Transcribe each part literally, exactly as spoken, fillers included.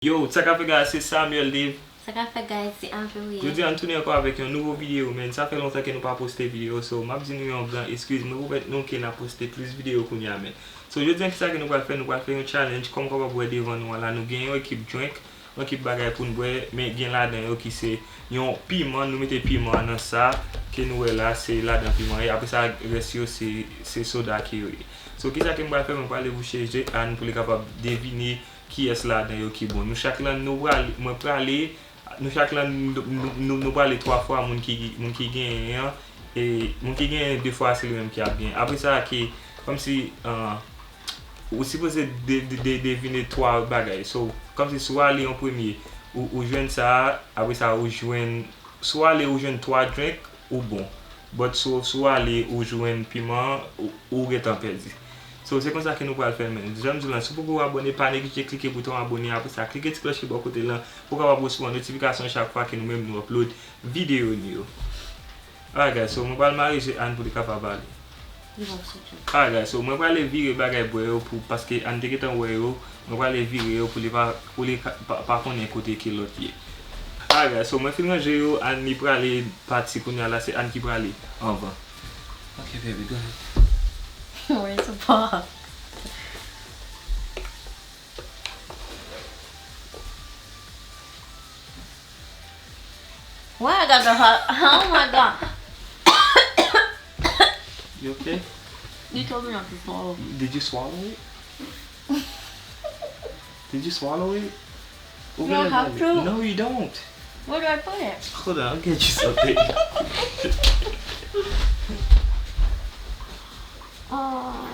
Yo, sa k ap fèt guys, se Samuel Dave. Sa k ap fèt guys, se Avery. Jodi a n tounen ankò avèk yon nouvo videyo, men sa fè lontan ke nou pa poste videyo, so m ap di nou yon gran eskiz, mwen pwomèt nou ke n ap poste plis videyo kounye a, men. So jodi a kisa ke nou pral fè, nou pral fè yon challenge, kòm w kapab wè devan nou an la, nou gen yon ekip drink, yon ekip bagay pou n bwè, men gen ladan yo ki se yon piman, nou mete piman an nan sa, ke nou wè la, se ladan piman ye, apre sa rès yo se, se soda ke yo ye. So kisa ke m pral fè, mwen prale bouche Jeanne pou li kapab devine kiyès ladan yo ki bon. Nou chak lan, nou prale, mwen prale, nou chak lan, nou, nou, nou, nou prale twa fwa, moun ki, moun ki genyen an, e moun ki genyen de fwa, se li menm ki ap genyen. Apre sa, ke, kòmsi, ah, ou sipoze de, de, de, devine twa bagay. So, kòmsi si w ale an premye, ou, ou jwenn sa, apre sa, ou jwenn, si w ale, ou jwenn twa drink, ou bon. But si w, si w ale, ou jwenn piman, ou, ou gentan pèdi. So, se konsa ke nou pral fè l, men. Jan m di w lan, si w poko abòne, pa neglije klike bouton abòne, apre sa, klike ti klòch ki bò kote lan, pou w kapab resevwa notifikasyon chak fwa ke nou menm nou upload videyo nou yo. Alright, guys, so, mwen pral mare Jeanne pou li kapab ale. Li p ap soti. Alright, guys, so, mwen prale vire bagay bwè yo pou, paske Anne te gentan wè yo, mwen prale vire yo pou li pa, pou li ka, pa, pa konnen kote ke lòt ye. Alright, guys, so, mwen fin ranje yo, Anne li prale pati kounye a la, se Anne ki prale anvan. Ok, baby, go ahead. Where's the ball? Why I got the hot? Oh my god. You okay? You told me not to swallow. Did you swallow it? Did you swallow it? You don't have to. No, you don't. Where do I put it? Hold on, I'll get you something. Oh.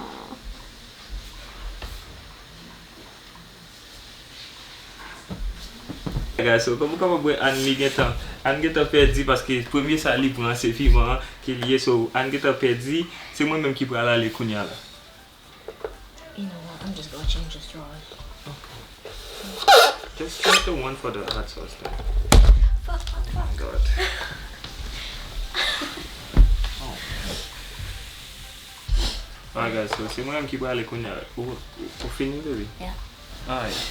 Guys, so, kòm ou kapab wè, Anne li gentan, Anne gentan pèdi paske premye sa li pran se piman an ke li ye, so, Anne gentan pèdi, se mwen menm ki pral ale kounye a la. You know what? I'm just gonna change the straws. Just drink the one for the hot sauce then. Fuck, fuck, Oh my fuck. god. Oh. Alright, guys, so se mwen menm ki prale kounye a. Ou, ou, ou fini, baby? Yeah. Alright.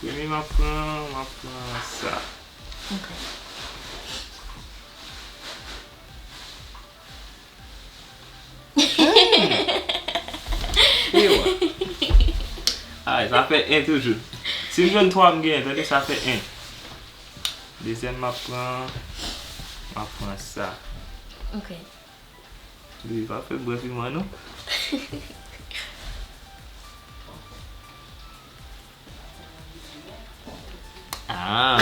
Premye m ap pran, m ap pran sa. Okay. Ewa. Ay, sa fè en toujou. Si m jwenn twa, m genyen, tande, sa fè en. Dezyèm m ap pran, m ap pran sa. Okay. Li pa fè bwè piman, non. Ah.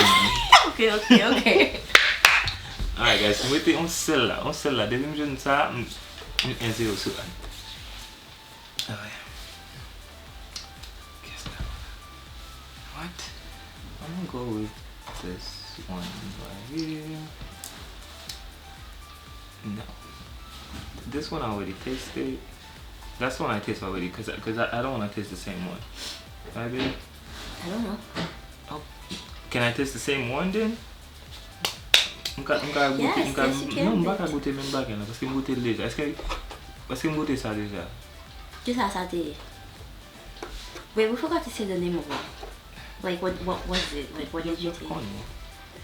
Okay, okay, okay. Alright, guys, m rete yon sèl la. Yon sèl la. Depi m jwenn sa, m, m en zewo sou Anne. Alright. Guess that one. What? I'm gonna go with this one right here. No. This one I already tasted. That's the one I taste already, 'cause, 'cause I, I don't wanna taste the same one. Right, babe? I don't know. Oh. Can I taste the same one then? M ka, m ka goute, Yes, m ka, yes, you can, non, m pa ka but goute menm bagay la, paske m goute l deja. Èske, èske m goute sa deja? Kisa sa te ye? Wait, we forgot to say the name of it. Like, what, what was it? Like, what did you Yo take? Konnen.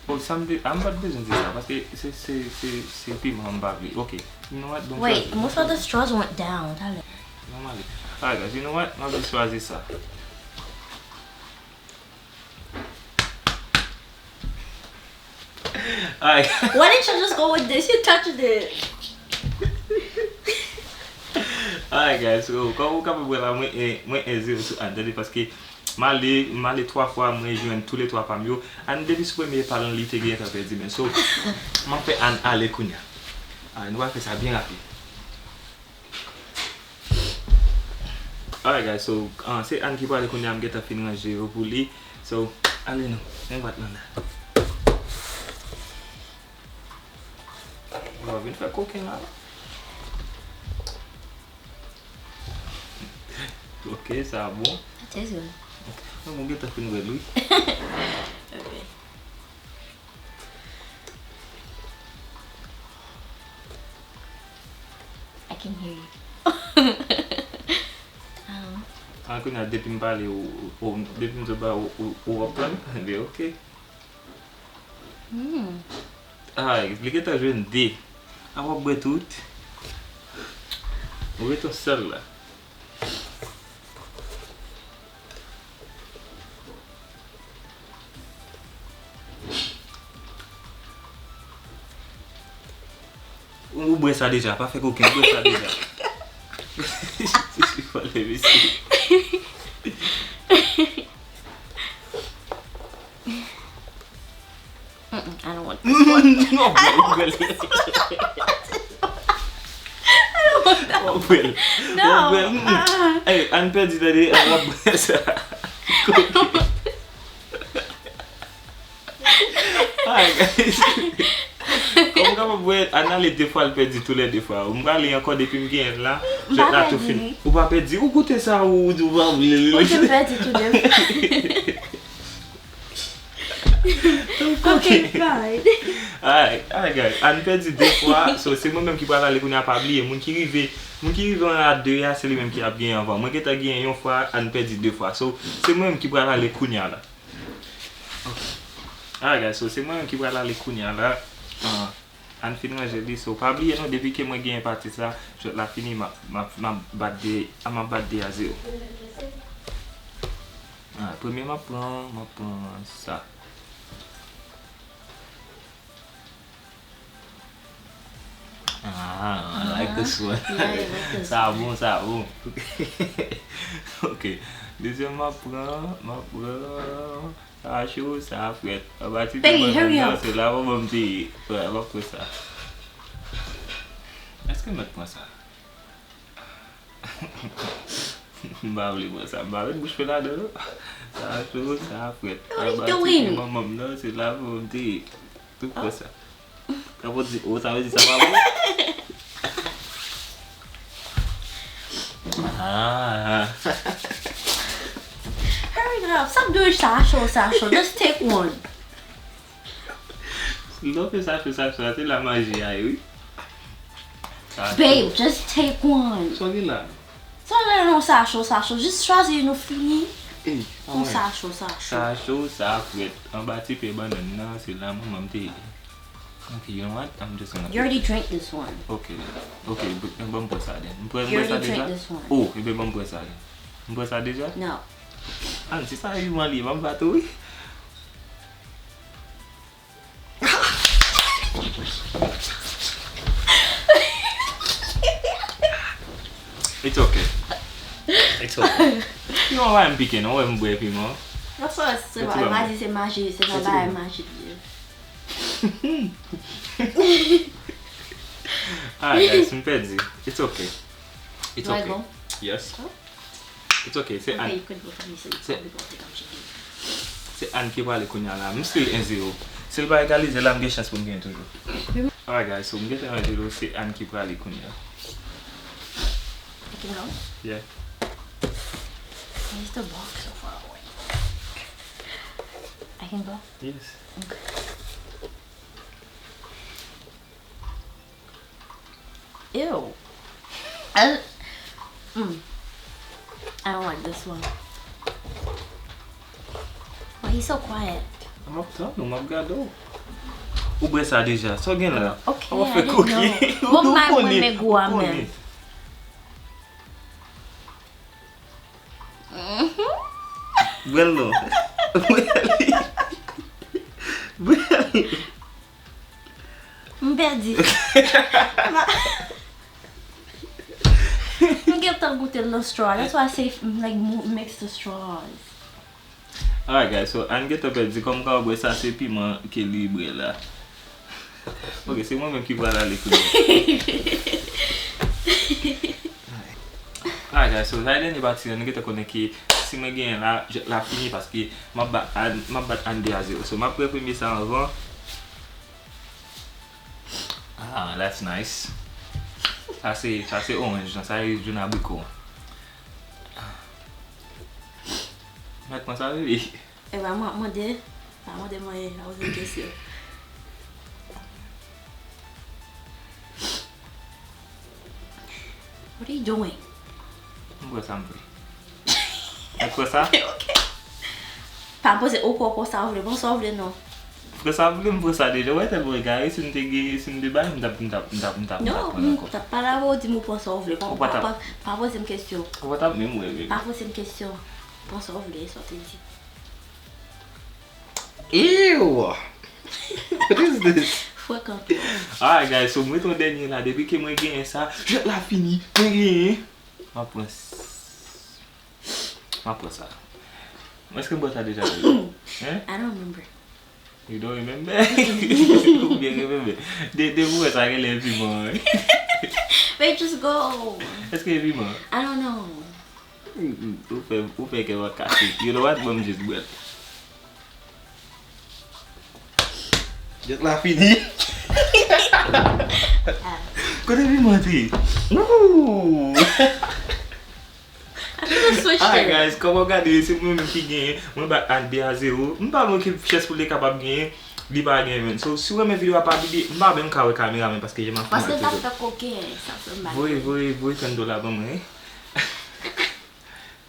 Oh, sa m te, ah, m pa t bezwen di sa, paske se, se, se, se piman m pa vle. Ok. You know what? Don't Wait, try. Most of the straws went down. Talè. Non, m ale. Alright, guys, you know what? M ap jis chwazi sa. Alright. Why didn't you just go with this? You touched it. Alright, guys, so, kòm ou kapab wè la, mwen, eh, mwen en zewo sou Anne, tande, paske m ale, m ale twa fwa, mwen jwenn toulètwa pa m yo. Anne, depi sou premye pa l, li te gentan pèdi, men so, m ap fè Anne ale kounye a. Alright, nou pral fè sa byen rapid. Alright, guys, so, ah, se Anne ki prale kounye a, m gentan fin ranje yo pou li. So, ale non, men bat nan la. Yo vin fè koken la. Ok, sa bon. It is good. Non, mwen gentan fin wè l, wi. Okay. I can hear you. Um, Ah, Kounye a, depi m pale, ou, ou, depi m di w ba ou, ou, ou ap pran, li oke. Hmm. Ah, li gentan jwenn de. A w ap bwè tout. Ou ret yon sèl la. Ou, ou bwè sa deja, pa fè koken, ou bwè sa deja. Vòlè, mesye. Mm-mm, I don't want this one. Non, bwè, ou bwè. I don't want that one. Ou bwè. No. Ou bwè. Mm-mm. Ah. Hey, ann pèdi tande, ann ap bwè sa. Ay, guys. Kòman w kapab wè, ann ale de fwa, l pèdi toulède fwa. M prale ankò depi m genyen l la, jwèt la tou fini. Ou pa pèdi, ou goute sa, ou di ou pa vle l. Ou te pèdi tou de fwa. Ok, fine. Alright, alright, guys. Ann pèdi de fwa. So, se mwen menm ki pral ale kounye a, pa bliye. Moun ki rive, moun ki rive an a de a, se li menm ki ap genyen anvan. Mwen gentan genyen yon fwa, ann pèdi de fwa. So, se mwen menm ki pral ale kounye a la. Ok. Alright, guys, so se mwen menm ki pral ale kounye a la. Ah, ann fin ranje li. So, pa bliye non, depi ke mwen genyen pati sa, jwèt la fini, m ap, m ap, m ap bat de, m ap bat de a zewo. Ah, premye m ap pran, m ap pran sa. Ah, I like this one. Yeah, I like this one. Sa bon, sa bon. Ok. Dezyèm m ap pran, m ap pran. Sa cho, sa frèt. Anba ti pye bannan nan, se la pou ban m te ye. Wè, m ap pran sa. Èske m mèt pran sa? M pa vle pran sa. M pa met bouch mwen ladan, non. Sa cho, sa frèt. Anba ti pye manman m nan, se la pou m te ye. Tou pran sa. Sa vle di, oh, sa vle di sa pa bon? Ah. Hurry up. Sa dwe sa cho, sa cho. Just take one. Lè w fè sa cho, sa cho, se la maji a ye, wi. Sa cho. Babe, just take one. Sa w gen la? Sa w gen non, sa cho, sa cho. Just chwazi nou fini. Ey, sa mwen. Sa cho, sa cho. Sa cho, sa frèt. Anba ti pye bannan nan, se la manman m te ye. Ok, you know what? I'm just gonna You already drank this one. Ok, ok, b-, ban m pran sa then. M pran, m pran sa deja? You already drank this one. Oh, ebyen ban m pran sa then. M pran sa deja? No. Ah, se sa wi, man, li, ban m bat ou, wi. It's okay. It's okay. Piman pa m pike non, wè m bwè piman. Non, sa, se pa maji, se maji, se pa bagay maji li ye. Alright, guys, m pèdi. It's okay. It's okay. Yes. It's okay, se Ann. Se Ann ki prale kounye a la. M still en zewo. Si l pa egalize la, m gen chans pou m genyen toujou. Alright, guys, so m gentan en zewo, se Ann ki prale kounye a. I can go? Yeah. Why is the box so far away? I can go? Yes. Okay. Ew. I, mm. I don't like this one. Why he so quiet? M ap tann ou, m ap gade w. Ou bwè sa deja? Sa w gen la? Ok, I didn't know. Bon, m pa renmen gou a menm. Bwè l non. Bwè l. Bwè l. M pèdi. M gentan goute l nan straw. That's why I say, like, mo-, mix the straws. Alright, guys, so Ann gentan pèdi. Kòm ka w bwè sa, se piman ke li bwè la. Ok, se mwen menm ki pral ale kounye a. Alright, guys, so sa e dènye pati a, nou gentan konnen ke si mwen genyen la, jwèt la fini paske m ap bat Ann, m ap bat Ann de a zewo. So, m ap pran premye sa anvan. Ah, that's nice. Sa se, sa se oranj lan, sa se jus abriko. Mèt pran sa, bebe. E pa mwen ap mande, pa mande mwen, pa poze m kesyon. What are you doing? M bwè sa m vle. Ou kwè sa? Ok. Pa poze ou kwè, ou kwè sa ou vle, pran sa ou vle non. Frè sa vle, m pran sa deja. Wè tèlman egare, si m te gen, si m te bay, m t ap, m t ap, m t ap, m t ap, m t ap pran ankò. M t ap pale avè w, di m ou pran sa ou vle. Pa, pa, pa, pa poze m kesyon. Ou pa t ap menm wè, baby. Pa poze m kesyon. Pran sa ou vle, sa w te di. Ew! What is this? Frekan twòp. Alright guys, so mwen ton dènye la, depi ke mwen genyen sa, jwèt la fini, mwen genyen. M ap pran s-, m ap pran sa. Èske m pran sa deja? Hein? I don't remember. You don't remember? Ou byen remember. De, de ou wè sa genlè piman, wi. Babe, just go. Èske piman? I don't know. Ou fè, ou fè kè m ap kase. You know what? Ban m just bwè l. Jwèt la fini. Kote piman te? Ooh. Alright guys, kòman w gade, se mwen menm ki genyen. Mwen bat Ann de a zewo. M pa wè ki chans pou l te kapab genyen. Li pa genyen menm. So, si w renmen videyo a, pa bliye, m pa menm ka wè kamera menm paske je m'en fous. Paske l t ap fè koken, sa fè m mal. Voye, voye, voye trant dola ban mwen, wi.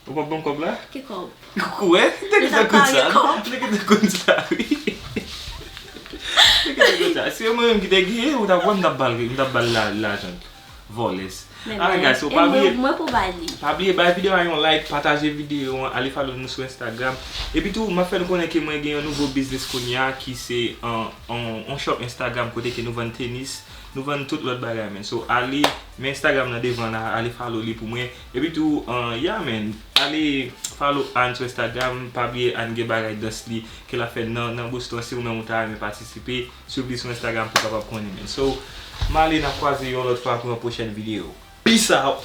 Ou p ap ban m kòb la? Ki kòb? Ou wè? Te gentan konn sa. Te gentan konn sa, wi. Te gentan konn sa. Si se mwen menm ki te genyen, ou t ap wè m t ap ba l, m t ap ba l la, lajan. Vòlè. Alright guys, so pa bliye, mwen pou bay li. Pa bliye bay videyo a yon like, pataje videyo an, ale follow nou sou Instagram. Epi tou, m ap fè nou konnen ke mwen gen yon nouvo biznis kounye a ki se an, an, an shop Instagram kote ke nou vann tenis, nou vann tout lòt bagay, man. So, ale, men Instagram nan devan la, ale follow li pou mwen. Epi tou, an, yeah, man, ale follow Ann sou Instagram, pa bliye Ann gen bagay dans li ke l ap fè nan, nan Boston, si ou menm ou ta renmen patisipe. Swiv li sou Instagram pou w kapab konnen, man. So, m ale, n ap kwaze yon lòt fwa pou yon pwochèn videyo. Peace out!